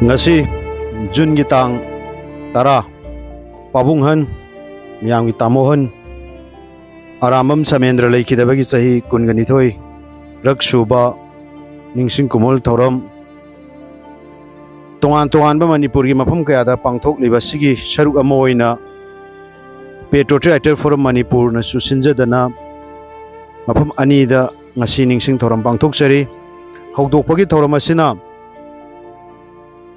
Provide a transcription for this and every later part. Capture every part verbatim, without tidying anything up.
ꯉꯁꯤ ꯖꯨꯟꯒꯤ ꯇꯥꯡ ꯇꯔꯥ, ꯄꯥꯕꯨꯡꯍꯟ, ꯃꯤꯌꯥꯝꯒꯤ ꯇꯥꯃꯣꯍꯟ, ꯑꯔꯥꯝꯕꯝ ꯁꯃꯦꯟꯗ꯭ꯔ ꯂꯩꯈꯤꯗꯕꯒꯤ ꯆꯍꯤ ꯀꯨꯟꯒ ꯅꯤꯊꯣꯏ ꯔꯛ ꯁꯨꯕ ꯅꯤꯡꯁꯤꯡ ꯀꯨꯝꯑꯣꯜ ꯊꯧꯔꯝ ꯇꯣꯉꯥꯟ ꯇꯣꯉꯥꯟꯕ ꯃꯅꯤꯄꯨꯔꯒꯤ ꯃꯐꯝ ꯀꯌꯥꯗ ꯄꯥꯡꯊꯣꯛꯂꯤꯕ ꯑꯁꯤꯒꯤ ꯁꯔꯨꯛ ꯑꯃ ꯑꯣꯏꯅ Patriotic Writer Forum ꯃꯅꯤꯄꯨꯔꯅꯁꯨ ꯁꯤꯟꯖꯗꯅ ꯃꯐꯝ ꯑꯅꯤꯗ ꯉꯁꯤ ꯅꯤꯡꯁꯤꯡ ꯊꯧꯔꯝ ꯄꯥꯡꯊꯣꯛꯆꯔꯤ꯫ ꯍꯧꯗꯣꯛꯄꯒꯤ ꯊꯧꯔꯝ ꯑꯁꯤꯅ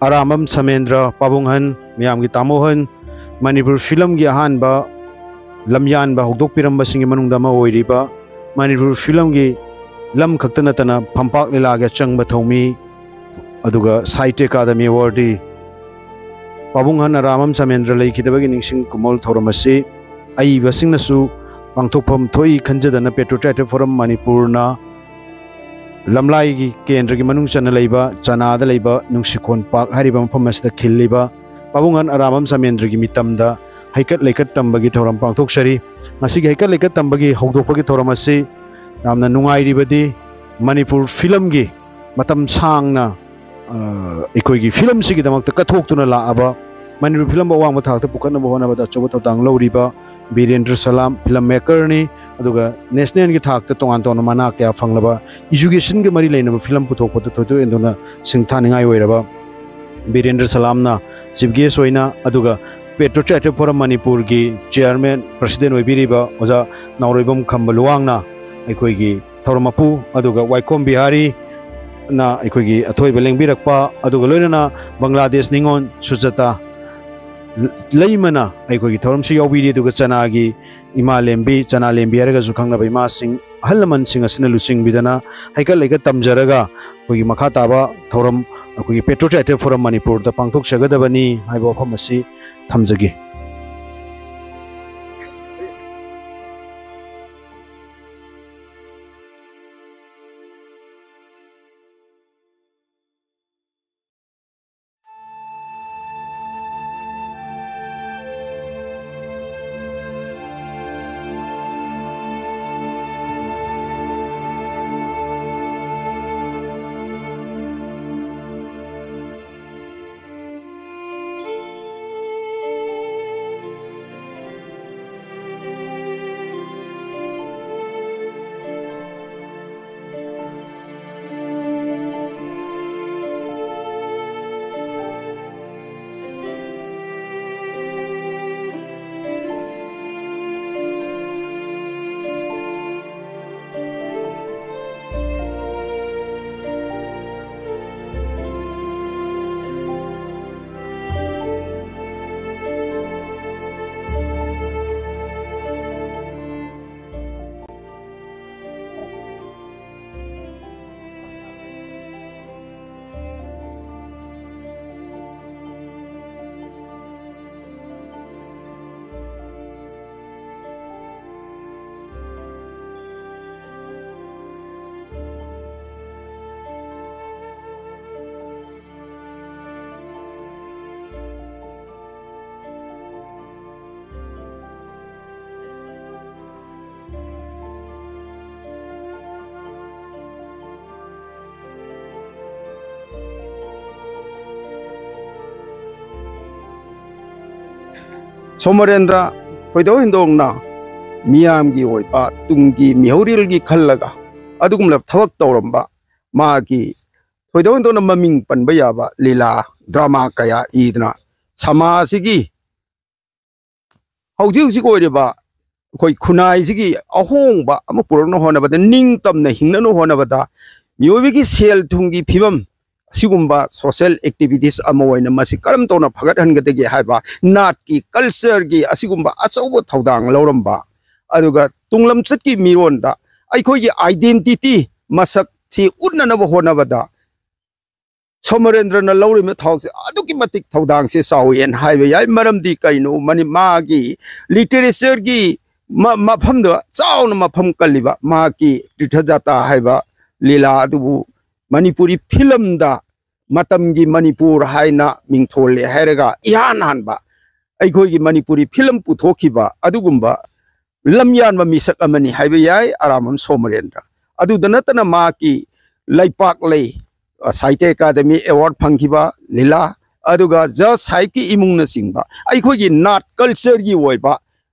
ꯑꯔꯥꯝꯕꯝ ꯁꯃꯦꯟꯗ꯭ꯔ, ꯄꯥꯕꯨꯡꯍꯟ, ꯃꯤꯌꯥꯝꯒꯤ ꯇꯥꯃꯣꯍꯟ, ꯃꯅꯤꯄꯨꯔ ꯐꯤꯂꯝꯒꯤ ꯑꯍꯥꯟꯕ ꯂꯝꯌꯥꯟꯕ ꯍꯧꯗꯣꯛꯄꯤꯔꯝꯕꯁꯤꯡꯒꯤ ꯃꯅꯨꯡꯗ ꯑꯃ ꯑꯣꯏꯔꯤꯕ, ꯃꯅꯤꯄꯨꯔ ꯐꯤꯂꯝꯒꯤ ꯂꯝ ꯈꯛꯇ ꯅꯠꯇꯅ ꯐꯝꯄꯥꯛ ꯂꯤꯂꯥꯒꯤ ꯑꯆꯪꯕ ꯊꯧꯃꯤ, ꯑꯗꯨꯒ ꯁꯥꯍꯤꯇ꯭ꯌ ꯑꯦꯀꯥꯗꯃꯤ ꯑꯦꯋꯥꯔꯗꯤ ꯄꯥꯕꯨꯡꯍꯟ ꯑꯔꯥꯝꯕꯝ ꯁꯃꯦꯟꯗ꯭ꯔ ꯂꯩꯈꯤꯗꯕꯒꯤ ꯅꯤꯡꯁꯤꯡ ꯀꯨꯝꯑꯣꯜ ꯊꯧꯔꯝ ꯑꯁꯤ ꯑꯏꯕꯁꯤꯡꯅꯁꯨ ꯄꯥꯡꯊꯣꯛꯐꯝ ꯊꯣꯛꯏ ꯈꯟꯖꯗꯅ Patriotic Writer Forum ꯃꯅꯤꯄꯨꯔꯅ ꯂꯝꯂꯥꯏꯒꯤ ꯀꯦꯟꯗ꯭ꯔꯒꯤ ꯃꯅꯨꯡ ꯆꯟꯅ ꯂꯩꯕ ꯆꯅꯥꯗ ꯂꯩꯕ ꯅꯨꯡꯁꯤꯈꯣꯟ ꯄꯥꯛ ꯍꯥꯏꯔꯤꯕ ꯃꯐꯝ ꯑꯁꯤꯗ ꯈꯤꯜꯂꯤꯕ ꯄꯥꯕꯨꯡꯍꯟ ꯑꯔꯥꯝꯕꯝ ꯁꯃꯦꯟꯗ꯭ꯔꯒꯤ ꯃꯤꯇꯝꯗ ꯍꯩꯀꯠ ꯂꯩꯀꯠ ꯇꯝꯕꯒꯤ ꯊꯧꯔꯝ ꯄꯥꯡꯊꯣꯛꯆꯔꯤ꯫ ꯉꯁꯤꯒꯤ ꯍꯩꯀꯠ ꯂꯩꯀꯠ ꯇꯝꯕꯒꯤ ꯍꯧꯗꯣꯛꯄꯒꯤ ꯊꯧꯔꯝ ꯑꯁꯤ ꯌꯥꯝꯅ ꯅꯨꯡꯉꯥꯏꯔꯤꯕꯗꯤ ꯃꯅꯤꯄꯨꯔ ꯐꯤꯂꯝꯒꯤ ꯃꯇꯝ ꯁꯥꯡꯅ, ꯑ, ꯑꯩꯈꯣꯏꯒꯤ ꯐꯤꯂꯝꯁꯤꯒꯤꯗꯃꯛꯇ ꯀꯠꯊꯣꯛꯇꯨꯅ ꯂꯥꯛꯑꯕ, ꯃꯅꯤꯄꯨꯔ ꯐꯤꯂꯝꯕꯨ ꯑꯋꯥꯡꯕ ꯊꯥꯛꯇ ꯄꯨꯈꯠꯅꯕ ꯍꯣꯠꯅꯕꯗ ꯑꯆꯧꯕ ꯊꯧꯗꯥꯡ ꯂꯧꯔꯤꯕ ꯕꯤꯔꯦꯟꯗ꯭ꯔ ꯁꯂꯥꯝ ꯐꯤꯂꯝ ꯃꯦꯀꯔꯅꯤ꯫ ꯑꯗꯨꯒ ꯅꯦꯁꯅꯦꯜꯒꯤ ꯊꯥꯛꯇ ꯇꯣꯉꯥꯟ ꯇꯣꯉꯥꯟꯕ ꯃꯅꯥ ꯀꯌꯥ ꯐꯪꯂꯕ, ꯏꯖꯨꯀꯦꯁꯟꯒ ꯃꯔꯤ ꯂꯩꯅꯕ ꯐꯤꯂꯝ ꯄꯨꯊꯣꯛꯄꯗ ꯊꯣꯏꯗꯣꯛ ꯍꯦꯟꯗꯣꯛꯅ ꯁꯤꯡꯊꯥꯅꯤꯡꯉꯥꯏ ꯑꯣꯏꯔꯕ ꯕꯤꯔꯦꯟꯗ꯭ꯔ ꯁꯂꯥꯝꯅ ꯆꯤꯐ ꯒꯦꯁ ꯑꯣꯏꯅ, ꯑꯗꯨꯒ Patriotic Writer Forum ꯃꯅꯤꯄꯨꯔꯒꯤ ꯆꯤꯌꯔꯃꯦꯟ, ꯄ꯭ꯔꯁꯤꯗꯦꯟ ꯑꯣꯏꯕꯤꯔꯤꯕ ꯑꯣꯖꯥ ꯅꯥꯎꯔꯣꯏꯕꯝ ꯈꯝꯕ ꯂꯨꯋꯥꯡꯅ ꯑꯩꯈꯣꯏꯒꯤ ꯊꯧꯔꯝ ꯃꯄꯨ, ꯑꯗꯨꯒ ꯋꯥꯏꯈꯣꯝ ꯕꯤꯍꯥꯔꯤꯅ ꯑꯩꯈꯣꯏꯒꯤ ꯑꯊꯣꯏꯕ ꯂꯦꯡꯕꯤꯔꯛꯄ, ꯑꯗꯨꯒ ꯂꯣꯏꯅꯅ ꯕꯪꯒ꯭ꯂꯥꯗꯦꯁ ꯅꯤꯉꯣꯜ ꯁꯨꯖꯥꯇꯥ ꯂꯩꯃꯅ ꯑꯩꯈꯣꯏꯒꯤ ꯊꯧꯔꯝꯁꯤ ꯌꯥꯎꯕꯤꯔꯤ꯫ ꯑꯗꯨꯒ ꯆꯅꯥꯒꯤ ꯏꯃꯥ ꯂꯦꯝꯕꯤ, ꯆꯅꯥ ꯂꯦꯝꯕꯤ ꯍꯥꯏꯔꯒꯁꯨ ꯈꯪꯅꯕ ꯏꯃꯥꯁꯤꯡ, ꯑꯍꯜ ꯂꯃꯟꯁꯤꯡ ꯑꯁꯤꯅ ꯂꯨꯆꯤꯡꯕꯤꯗꯅ ꯍꯩꯀꯠ ꯂꯩꯀꯠ ꯇꯝꯖꯔꯒ ꯑꯩꯈꯣꯏꯒꯤ ꯃꯈꯥ ꯇꯥꯕ ꯊꯧꯔꯝ ꯑꯩꯈꯣꯏꯒꯤ Patriotic Writer Forum ꯃꯅꯤꯄꯨꯔꯗ ꯄꯥꯡꯊꯣꯛꯆꯒꯗꯕꯅꯤ ꯍꯥꯏꯕ ꯋꯥꯐꯝ ꯑꯁꯤ ꯊꯝꯖꯒꯦ꯫ ꯁꯣꯃꯔꯦꯟꯗ꯭ꯔ ꯊꯣꯏꯗꯣꯛ ꯍꯦꯟꯗꯣꯛꯅ ꯃꯤꯌꯥꯝꯒꯤ ꯑꯣꯏꯕ ꯇꯨꯡꯒꯤ ꯃꯤꯍꯧꯔꯤꯜꯒꯤ ꯈꯜꯂꯒ ꯑꯗꯨꯒꯨꯝꯂꯕ ꯊꯕꯛ ꯇꯧꯔꯝꯕ, ꯃꯥꯒꯤ ꯊꯣꯏꯗꯣꯛ ꯍꯦꯟꯗꯣꯛꯅ ꯃꯃꯤꯡ ꯄꯟꯕ ꯌꯥꯕ ꯂꯤꯂꯥ ꯗ꯭ꯔꯃꯥ ꯀꯌꯥ ꯏꯗꯨꯅ ꯁꯃꯥꯖꯁꯤꯒꯤ ꯍꯧꯖꯤꯛ ꯍꯧꯖꯤꯛ ꯑꯣꯏꯔꯤꯕ ꯑꯩꯈꯣꯏ ꯈꯨꯟꯅꯥꯏꯁꯤꯒꯤ ꯑꯍꯣꯡꯕ ꯑꯃ ꯄꯨꯔꯛꯅ ꯍꯣꯠꯅꯕꯗ, ꯅꯤꯡꯇꯝꯅ ꯍꯤꯡꯅꯅ ꯍꯣꯠꯅꯕꯗ ꯃꯤꯑꯣꯏꯕꯒꯤ ꯁꯦꯜ ꯊꯨꯝꯒꯤ ꯐꯤꯕꯝ ꯑꯁꯤꯒꯨꯝꯕ ꯁꯣꯁꯦꯜ ꯑꯦꯛꯇꯤꯚꯤꯇꯤꯁ ꯑꯃ ꯑꯣꯏꯅ ꯃꯁꯤ ꯀꯔꯝ ꯇꯧꯅ ꯐꯒꯠꯍꯟꯒꯗꯒꯦ ꯍꯥꯏꯕ, ꯅꯥꯠꯀꯤ ꯀꯜꯆꯔꯒꯤ ꯑꯁꯤꯒꯨꯝꯕ ꯑꯆꯧꯕ ꯊꯧꯗꯥꯡ ꯂꯧꯔꯝꯕ, ꯑꯗꯨꯒ ꯇꯨꯡꯂꯝꯆꯠꯀꯤ ꯃꯤꯔꯣꯟꯗ ꯑꯩꯈꯣꯏꯒꯤ ꯑꯥꯏꯗꯦꯟꯇꯤꯇꯤ ꯃꯁꯛꯁꯤ ꯎꯠꯅꯅꯕ ꯍꯣꯠꯅꯕꯗ ꯁꯣꯃꯔꯦꯟꯗ꯭ꯔꯅ ꯂꯧꯔꯤꯕ ꯊꯧꯗꯥꯡꯁꯦ ꯑꯗꯨꯛꯀꯤ ꯃꯇꯤꯛ ꯊꯧꯗꯥꯡꯁꯦ ꯆꯥꯎꯋꯦꯅ ꯍꯥꯏꯕ ꯌꯥꯏ꯫ ꯃꯔꯝꯗꯤ ꯀꯩꯅꯣ, ꯃꯅꯤ-, ꯃꯥꯒꯤ ꯂꯤꯇꯔꯦꯆꯔꯒꯤ ꯃ-, ꯃꯐꯝꯗ ꯆꯥꯎꯅ ꯃꯐꯝ ꯀꯜꯂꯤꯕ ꯃꯍꯥꯛꯀꯤ ꯇꯤꯔꯊ ꯖꯥꯇꯥ ꯍꯥꯏꯕ ꯂꯤꯂꯥ ꯑꯗꯨꯕꯨ ꯃꯅꯤꯄꯨꯔꯤ ꯐꯤꯂꯝꯗ ꯃꯇꯝꯒꯤ ꯃꯅꯤꯄꯨꯔ ꯍꯥꯏꯅ ꯃꯤꯡꯊꯣꯜꯂꯦ ꯍꯥꯏꯔꯒ ꯏꯍꯥꯟ ꯍꯥꯟꯕ ꯑꯩꯈꯣꯏꯒꯤ ꯃꯅꯤꯄꯨꯔꯤ ꯐꯤꯂꯝ ꯄꯨꯊꯣꯛꯈꯤꯕ ꯑꯗꯨꯒꯨꯝꯕ ꯂꯝꯌꯥꯟꯕ ꯃꯤꯁꯛ ꯑꯃꯅꯤ ꯍꯥꯏꯕ ꯌꯥꯏ ꯑꯔꯥꯝꯕꯝ ꯁꯣꯃꯔꯦꯟꯗ꯭ꯔ꯫ ꯑꯗꯨꯗ ꯅꯠꯇꯅ ꯃꯍꯥꯛꯀꯤ ꯂꯩꯄꯥꯛ ꯂꯩ, ꯑ, ꯁꯥꯍꯤꯇ꯭ꯌ ꯑꯦꯀꯥꯗꯃꯤ ꯑꯦꯋꯥꯔꯗ ꯐꯪꯈꯤꯕ ꯂꯤꯂꯥ, ꯑꯗꯨꯒ ꯖꯖ ꯁꯥꯍꯤꯕꯀꯤ ꯏꯃꯨꯡꯅꯆꯤꯡꯕ ꯑꯩꯈꯣꯏꯒꯤ ꯅꯥꯠ ꯀꯜꯆꯔꯒꯤ ꯑꯣꯏꯕ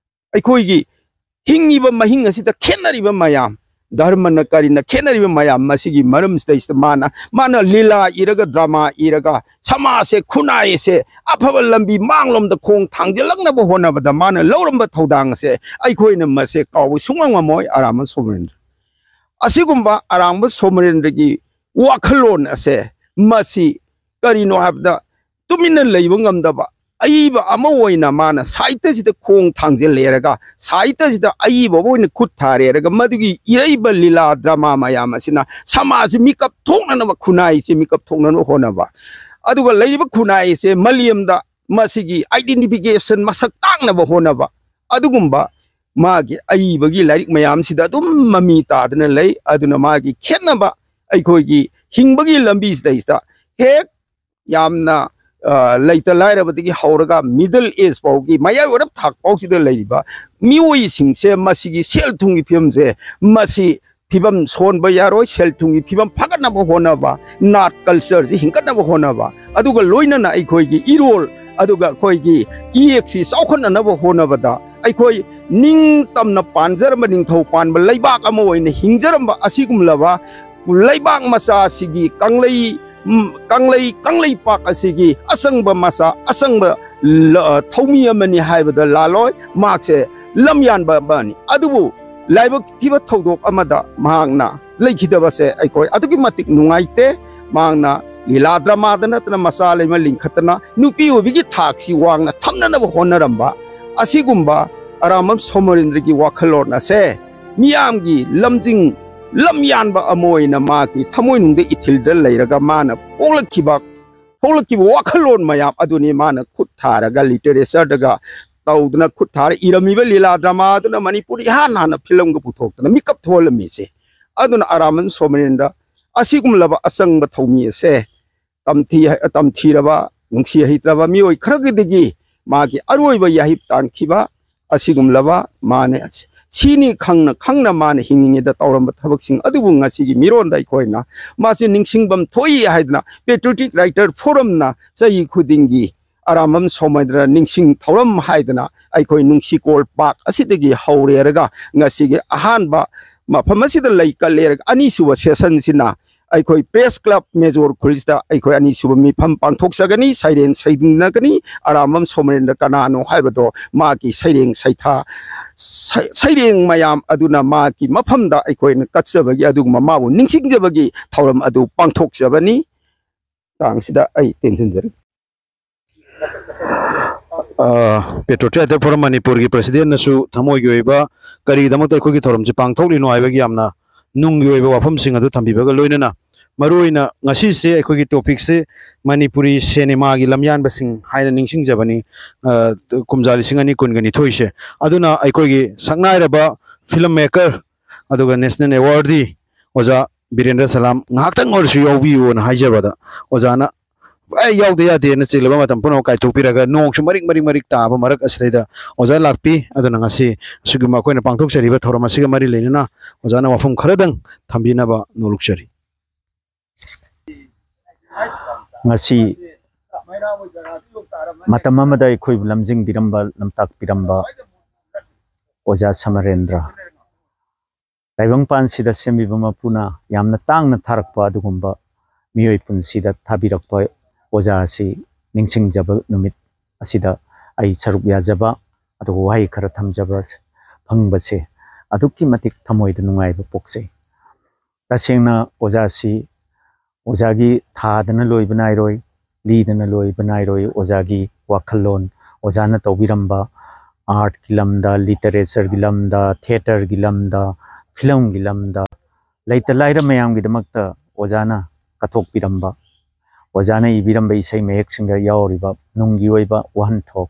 ꯑꯩꯈꯣꯏꯒꯤ ꯍꯤꯡꯉꯤꯕ ꯃꯍꯤꯡ ꯑꯁꯤꯗ ꯈꯦꯠꯅꯔꯤꯕ ꯃꯌꯥꯝ, ꯙꯔꯃꯅ ꯀꯔꯤꯅ ꯈꯦꯠꯅꯔꯤꯕ ꯃꯌꯥꯝ, ꯃꯁꯤꯒꯤ ꯃꯔꯝꯁꯤꯗꯩꯁꯤꯗ ꯃꯥꯅ, ꯃꯥꯅ ꯂꯤꯂꯥ ꯏꯔꯒ, ꯗ꯭ꯔꯃꯥ ꯏꯔꯒ, ꯁꯃꯥꯖꯁꯦ, ꯈꯨꯟꯅꯥꯏ ꯑꯁꯦ ꯑꯐꯕ ꯂꯝꯕꯤ ꯃꯥꯡꯂꯣꯝꯗ ꯈꯣꯡ ꯊꯥꯡꯖꯤꯜꯂꯛꯅꯕ ꯍꯣꯠꯅꯕꯗ ꯃꯥꯅ ꯂꯧꯔꯝꯕ ꯊꯧꯗꯥꯡ ꯑꯁꯦ ꯑꯩꯈꯣꯏꯅ ꯃꯁꯦ ꯀꯥꯎꯕ ꯁꯨꯡꯉꯝ ꯉꯝꯃꯣꯏ꯫ ꯑꯔꯥꯝꯕꯝ ꯁꯣꯃꯔꯦꯟꯗ꯭ꯔ, ꯑꯁꯤꯒꯨꯝꯕ ꯑꯔꯥꯝꯕꯝ ꯁꯣꯃꯔꯦꯟꯗ꯭ꯔꯒꯤ ꯋꯥꯈꯜꯂꯣꯟ ꯑꯁꯦ ꯃꯁꯤ ꯀꯔꯤꯅꯣ ꯍꯥꯏꯕꯗ, ꯇꯨꯃꯤꯟꯅ ꯂꯩꯕ ꯉꯝꯗꯕ ꯑꯏꯕ ꯑꯃ ꯑꯣꯏꯅ ꯃꯥꯅ ꯁꯥꯍꯤꯇ꯭ꯌꯁꯤꯗ ꯈꯣꯡ ꯊꯥꯡꯖꯤꯜꯂꯦꯔꯒ, ꯁꯥꯍꯤꯇ꯭ꯌꯁꯤꯗ ꯑꯏꯕ ꯑꯃ ꯑꯣꯏꯅ ꯈꯨꯠ ꯊꯥꯔꯦꯔꯒ, ꯃꯗꯨꯒꯤ ꯏꯔꯛꯏꯕ ꯂꯤꯂꯥ ꯗ꯭ꯔꯃꯥ ꯃꯌꯥꯝ ꯑꯁꯤꯅ ꯁꯃꯥꯖꯁꯤ ꯃꯤꯀꯞ ꯊꯣꯛꯅꯅꯕ, ꯈꯨꯟꯅꯥꯏꯁꯤ ꯃꯤꯀꯞ ꯊꯣꯛꯅꯅꯕ ꯍꯣꯠꯅꯕ, ꯑꯗꯨꯒ ꯂꯩꯔꯤꯕ ꯈꯨꯟꯅꯥꯏꯁꯦ ꯃꯥꯂꯦꯝꯗ ꯃꯁꯤꯒꯤ ꯑꯥꯏꯗꯦꯟꯇꯤꯐꯤꯀꯦꯁꯟ ꯃꯁꯛ ꯇꯥꯛꯅꯕ ꯍꯣꯠꯅꯕ, ꯑꯗꯨꯒꯨꯝꯕ ꯃꯥꯒꯤ ꯑꯏꯕꯒꯤ ꯂꯥꯏꯔꯤꯛ ꯃꯌꯥꯝꯁꯤꯗ ꯑꯗꯨꯝ ꯃꯃꯤ ꯇꯥꯗꯅ ꯂꯩ꯫ ꯑꯗꯨꯅ ꯃꯥꯒꯤ ꯈꯦꯠꯅꯕ ꯑꯩꯈꯣꯏꯒꯤ ꯍꯤꯡꯕꯒꯤ ꯂꯝꯕꯤꯁꯤꯗꯩꯁꯤꯗ ꯍꯦꯛ ꯌꯥꯝꯅ, ꯑ, ꯂꯩꯇ ꯂꯥꯏꯔꯕꯗꯒꯤ ꯍꯧꯔꯒ ꯃꯤꯗꯜ ꯑꯦꯖ ꯐꯥꯎꯒꯤ, ꯃꯌꯥꯏ ꯑꯣꯏꯔꯞ ꯊꯥꯛ ꯐꯥꯎꯁꯤꯗ ꯂꯩꯔꯤꯕ ꯃꯤꯑꯣꯏꯁꯤꯡꯁꯦ, ꯃꯁꯤꯒꯤ ꯁꯦꯜ ꯊꯨꯝꯒꯤ ꯐꯤꯕꯝꯁꯦ, ꯃꯁꯤ ꯐꯤꯕꯝ ꯁꯣꯟꯕ ꯌꯥꯔꯣꯏ꯫ ꯁꯦꯜ ꯊꯨꯝꯒꯤ ꯐꯤꯕꯝ ꯐꯒꯠꯅꯕ ꯍꯣꯠꯅꯕ, ꯅꯥꯠ ꯀꯜꯆꯔꯁꯤ ꯍꯤꯡꯒꯠꯅꯕ ꯍꯣꯠꯅꯕ, ꯑꯗꯨꯒ ꯂꯣꯏꯅꯅ ꯑꯩꯈꯣꯏꯒꯤ ꯏꯔꯣꯜ ꯑꯗꯨꯒ ꯑꯩꯈꯣꯏꯒꯤ ꯏꯌꯦꯛꯁꯤ ꯆꯥꯎꯈꯠꯅꯅꯕ ꯍꯣꯠꯅꯕꯗ ꯑꯩꯈꯣꯏ ꯅꯤꯡꯇꯝꯅ ꯄꯥꯟꯖꯔꯝꯕ, ꯅꯤꯡꯊꯧ ꯄꯥꯟꯕ ꯂꯩꯕꯥꯛ ꯑꯃ ꯑꯣꯏꯅ ꯍꯤꯡꯖꯔꯝꯕ ꯑꯁꯤꯒꯨꯝꯂꯕ ꯂꯩꯕꯥꯛ ꯃꯆꯥ ꯑꯁꯤꯒꯤ ꯀꯪꯂꯩ, ꯎꯝ, ꯀꯪꯂꯩ, ꯀꯪꯂꯩꯄꯥꯛ ꯑꯁꯤꯒꯤ ꯑꯆꯪꯕ ꯃꯆꯥ, ꯑꯆꯪꯕ ꯂ-, ꯊꯧꯃꯤ ꯑꯃꯅꯤ ꯍꯥꯏꯕꯗ ꯂꯥꯜꯂꯣꯏ꯫ ꯃꯍꯥꯛꯁꯦ ꯂꯝꯌꯥꯟꯕ ꯑꯃꯅꯤ꯫ ꯑꯗꯨꯕꯨ ꯂꯥꯏꯕꯛ ꯊꯤꯕ ꯊꯧꯗꯣꯛ ꯑꯃꯗ ꯃꯍꯥꯛꯅ ꯂꯩꯈꯤꯗꯕꯁꯦ ꯑꯩꯈꯣꯏ ꯑꯗꯨꯛꯀꯤ ꯃꯇꯤꯛ ꯅꯨꯡꯉꯥꯏꯇꯦ꯫ ꯃꯍꯥꯛꯅ ꯂꯤꯂꯥ ꯗ꯭ꯔꯃꯥꯗ ꯅꯠꯇꯅ ꯃꯆꯥ ꯂꯩꯃ ꯂꯤꯡꯈꯠꯇꯅ ꯅꯨꯄꯤ ꯑꯣꯏꯕꯒꯤ ꯊꯥꯛꯁꯤ ꯋꯥꯡꯅ ꯊꯝꯅꯅꯕ ꯍꯣꯠꯅꯔꯝꯕ ꯑꯁꯤꯒꯨꯝꯕ ꯑꯔꯥꯝꯕꯝ ꯁꯣꯃꯣꯔꯦꯟꯗ꯭ꯔꯒꯤ ꯋꯥꯈꯜꯂꯣꯟ ꯑꯁꯦ ꯃꯤꯌꯥꯝꯒꯤ ꯂꯝꯖꯤꯡ ꯂꯝꯌꯥꯟꯕ ꯑꯃ ꯑꯣꯏꯅ ꯃꯍꯥꯛꯀꯤ ꯊꯃꯣꯏꯅꯨꯡꯗ ꯏꯊꯤꯜꯗ ꯂꯩꯔꯒ ꯃꯥꯅ ꯄꯣꯛꯂꯛꯈꯤꯕ, ꯊꯣꯛꯂꯛꯈꯤꯕ ꯋꯥꯈꯜꯂꯣꯟ ꯃꯌꯥꯝ ꯑꯗꯨꯅꯤ ꯃꯥꯅ ꯈꯨꯠ ꯊꯥꯔꯒ ꯂꯤꯇꯔꯦꯆꯔꯗꯒ ꯇꯧꯗꯨꯅ ꯈꯨꯠ ꯊꯥꯔ ꯏꯔꯝꯃꯤꯕ ꯂꯤꯂꯥ ꯗ꯭ꯔꯃꯥ ꯑꯗꯨꯅ ꯃꯅꯤꯄꯨꯔ ꯏꯍꯥꯟ ꯍꯥꯟꯅ ꯐꯤꯂꯝꯒ ꯄꯨꯊꯣꯛꯇꯅ ꯃꯤꯀꯞ ꯊꯣꯛꯍꯜꯂꯝꯃꯤꯁꯦ꯫ ꯑꯗꯨꯅ ꯑꯔꯥꯝꯕꯝ ꯁꯣꯃꯣꯔꯦꯟꯗ꯭ꯔ ꯑꯁꯤꯒꯨꯝꯂꯕ ꯑꯆꯪꯕ ꯊꯧꯃꯤ ꯑꯁꯦ ꯇꯝꯊꯤ-, ꯇꯝꯊꯤꯔꯕ, ꯅꯨꯡꯁꯤ ꯍꯩꯇ꯭ꯔꯕ ꯃꯤꯑꯣꯏ ꯈꯔꯒꯤꯗꯒꯤ ꯃꯥꯒꯤ ꯑꯔꯣꯏꯕ ꯌꯥꯍꯤꯞ ꯇꯥꯟꯈꯤꯕ ꯑꯁꯤꯒꯨꯝꯂꯕ ꯃꯥꯅ ꯁꯤꯅꯤ ꯈꯪꯅ ꯈꯪꯅ ꯃꯥꯅ ꯍꯤꯡꯉꯤꯉꯩꯗ ꯇꯧꯔꯝꯕ ꯊꯕꯛꯁꯤꯡ ꯑꯗꯨꯕꯨ ꯉꯁꯤꯒꯤ ꯃꯤꯔꯣꯟꯗ ꯑꯩꯈꯣꯏꯅ ꯃꯥꯁꯤ ꯅꯤꯡꯁꯤꯡꯐꯝ ꯊꯣꯛꯏ ꯍꯥꯏꯗꯅ Patriotic Writer Forumꯅ ꯆꯍꯤ ꯈꯨꯗꯤꯡꯒꯤ ꯑꯔꯥꯝꯕꯝ ꯁꯣꯃꯣꯔꯦꯟꯗ꯭ꯔ ꯅꯤꯡꯁꯤꯡ ꯊꯧꯔꯝ ꯍꯥꯏꯗꯅ ꯑꯩꯈꯣꯏ ꯅꯨꯡꯁꯤꯀꯣꯜ ꯄꯥꯛ ꯑꯁꯤꯗꯒꯤ ꯍꯧꯔꯦꯔꯒ ꯉꯁꯤꯒꯤ ꯑꯍꯥꯟꯕ ꯃꯐꯝ ꯑꯁꯤꯗ ꯂꯩ ꯀꯠꯂꯦꯔꯒ ꯑꯅꯤꯁꯨꯕ ꯁꯦꯁꯟꯁꯤꯅ ꯑꯩꯈꯣꯏ ꯄ꯭ꯔꯦꯁ ꯀ꯭ꯂꯕ ꯃꯦꯖꯣꯔ ꯈꯨꯜꯁꯤꯗ ꯑꯩꯈꯣꯏ ꯑꯅꯤꯁꯨꯕ ꯃꯤꯐꯝ ꯄꯥꯡꯊꯣꯛꯆꯒꯅꯤ, ꯁꯩꯔꯦꯡ ꯁꯩꯗꯨꯅꯒꯅꯤ꯫ ꯑꯔꯥꯝꯕꯝ ꯁꯣꯃꯣꯔꯦꯟꯗ꯭ꯔ ꯀꯅꯥꯅꯣ ꯍꯥꯏꯕꯗꯣ ꯃꯥꯒꯤ ꯁꯩꯔꯦꯡ ꯁꯩꯊꯥ, ꯁꯩ-, ꯁꯩꯔꯦꯡ ꯃꯌꯥꯝ ꯑꯗꯨꯅ ꯃꯥꯒꯤ ꯃꯐꯝꯗ ꯑꯩꯈꯣꯏꯅ ꯀꯠꯆꯕꯒꯤ ꯑꯗꯨꯒꯨꯝꯕ ꯃꯥꯕꯨ ꯅꯤꯡꯁꯤꯡꯖꯕꯒꯤ ꯊꯧꯔꯝ ꯑꯗꯨ ꯄꯥꯡꯊꯣꯛꯆꯕꯅꯤ꯫ ꯇꯥꯡꯁꯤꯗ ꯑꯩ ꯇꯦꯟꯁꯤꯟꯖꯔꯤ꯫ ꯑ, Patriotic Writer Forum ꯃꯅꯤꯄꯨꯔꯒꯤ ꯄ꯭ꯔꯁꯤꯗꯦꯟꯅꯁꯨ ꯊꯃꯣꯏꯒꯤ ꯑꯣꯏꯕ ꯀꯔꯤꯒꯤꯗꯃꯛꯇ ꯑꯩꯈꯣꯏꯒꯤ ꯊꯧꯔꯝꯁꯤ ꯄꯥꯡꯊꯣꯛꯂꯤꯅꯣ ꯍꯥꯏꯕꯒꯤ ꯌꯥꯝꯅ ꯅꯨꯡꯒꯤ ꯑꯣꯏꯕ ꯋꯥꯐꯝꯁꯤꯡ ꯑꯗꯨ ꯊꯝꯕꯤꯕꯒ ꯂꯣꯏꯅꯅ, ꯃꯔꯨꯑꯣꯏꯅ ꯉꯁꯤꯁꯦ ꯑꯩꯈꯣꯏꯒꯤ ꯇꯣꯄꯤꯛꯁꯦ ꯃꯅꯤꯄꯨꯔꯤ ꯁꯤꯅꯦꯃꯥꯒꯤ ꯂꯝꯌꯥꯟꯕꯁꯤꯡ ꯍꯥꯏꯅ ꯅꯤꯡꯁꯤꯡꯖꯕꯅꯤ, ꯑ, ꯀꯨꯝꯖꯥ ꯂꯤꯁꯤꯡ ꯑꯅꯤ ꯀꯨꯟꯒ ꯅꯤꯊꯣꯏꯁꯦ꯫ ꯑꯗꯨꯅ ꯑꯩꯈꯣꯏꯒꯤ ꯁꯛꯅꯥꯏꯔꯕ ꯐꯤꯂꯝ ꯃꯦꯀꯔ ꯑꯗꯨꯒ ꯅꯦꯁꯅꯦꯜ ꯑꯦꯋꯥꯔꯗꯤ ꯑꯣꯖꯥ ꯕꯤꯔꯦꯟꯗ꯭ꯔ ꯁꯂꯥꯝ ꯉꯥꯏꯍꯥꯛꯇꯪ ꯑꯣꯏꯔꯁꯨ ꯌꯥꯎꯕꯤꯌꯨꯅ ꯍꯥꯏꯖꯕꯗ, ꯑꯣꯖꯥꯅ ꯑꯦ, ꯌꯥꯎꯗ ꯌꯥꯗꯦꯅ ꯆꯤꯜꯂꯕ ꯃꯇꯝ ꯄꯨꯝꯅꯃꯛ ꯀꯥꯏꯊꯣꯛꯄꯤꯔꯒ ꯅꯣꯡꯁꯨ ꯃꯔꯤꯛ ꯃꯔꯤꯛ ꯃꯔꯤꯛ ꯇꯥꯕ ꯃꯔꯛ ꯑꯁꯤꯗꯩꯗ ꯑꯣꯖꯥ ꯂꯥꯛꯄꯤ꯫ ꯑꯗꯨꯅ ꯉꯁꯤ ꯑꯁꯤꯒꯨꯝꯕ ꯑꯩꯈꯣꯏꯅ ꯄꯥꯡꯊꯣꯛꯆꯔꯤꯕ ꯊꯧꯔꯝ ꯑꯁꯤꯒ ꯃꯔꯤ ꯂꯩꯅꯅ ꯑꯣꯖꯥꯅ ꯋꯥꯐꯝ ꯈꯔꯗꯪ ꯊꯝꯕꯤꯅꯕ ꯅꯣꯂꯨꯛꯆꯔꯤ꯫ ꯉꯁꯤ ꯃꯇꯝ ꯑꯃꯗ ꯑꯩꯈꯣꯏꯕꯨ ꯂꯝꯖꯤꯡꯕꯤꯔꯝꯕ, ꯂꯝꯇꯥꯛꯄꯤꯔꯝꯕ ꯑꯣꯖꯥ ꯁꯃꯔꯦꯟꯗ꯭ꯔ, ꯇꯥꯏꯕꯪꯄꯥꯟꯁꯤꯗ ꯁꯦꯝꯕꯤꯕ ꯃꯄꯨꯅ ꯌꯥꯝꯅ ꯇꯥꯡꯅ ꯊꯥꯔꯛꯄ ꯑꯗꯨꯒꯨꯝꯕ ꯃꯤꯑꯣꯏ ꯄꯨꯟꯁꯤꯗ ꯊꯥꯕꯤꯔꯛꯄ ꯑꯣꯖꯥ ꯑꯁꯤ ꯅꯤꯡꯁꯤꯡꯖꯕ ꯅꯨꯃꯤꯠ ꯑꯁꯤꯗ ꯑꯩ ꯁꯔꯨꯛ ꯌꯥꯖꯕ, ꯑꯗꯨꯒ ꯋꯥꯍꯩ ꯈꯔ ꯊꯝꯖꯕ ꯐꯪꯕꯁꯦ ꯑꯗꯨꯛꯀꯤ ꯃꯇꯤꯛ ꯊꯃꯣꯏꯗ ꯅꯨꯡꯉꯥꯏꯕ ꯄꯣꯛꯆꯩ꯫ ꯇꯁꯦꯡꯅ ꯑꯣꯖꯥꯁꯤ, ꯑꯣꯖꯥꯒꯤ ꯊꯥꯗꯅ ꯂꯣꯏꯕ ꯅꯥꯏꯔꯣꯏ, ꯂꯤꯗꯅ ꯂꯣꯏꯕ ꯅꯥꯏꯔꯣꯏ ꯑꯣꯖꯥꯒꯤ ꯋꯥꯈꯜꯂꯣꯟ, ꯑꯣꯖꯥꯅ ꯇꯧꯕꯤꯔꯝꯕ ꯑꯥꯔꯠꯀꯤ ꯂꯝꯗ, ꯂꯤꯇꯔꯦꯆꯔꯒꯤ ꯂꯝꯗ, ꯊꯤꯌꯦꯇꯔꯒꯤ ꯂꯝꯗ, ꯐꯤꯂꯝꯒꯤ ꯂꯝꯗ, ꯂꯩꯇ ꯂꯥꯏꯔ ꯃꯌꯥꯝꯒꯤꯗꯃꯛꯇ ꯑꯣꯖꯥꯅ ꯀꯠꯊꯣꯛꯄꯤꯔꯝꯕ, ꯑꯣꯖꯥꯅ ꯏꯕꯤꯔꯝꯕ ꯏꯁꯩ ꯃꯌꯦꯛꯁꯤꯡꯗ ꯌꯥꯎꯔꯤꯕ ꯅꯨꯡꯒꯤ ꯑꯣꯏꯕ ꯋꯥꯍꯟꯊꯣꯛ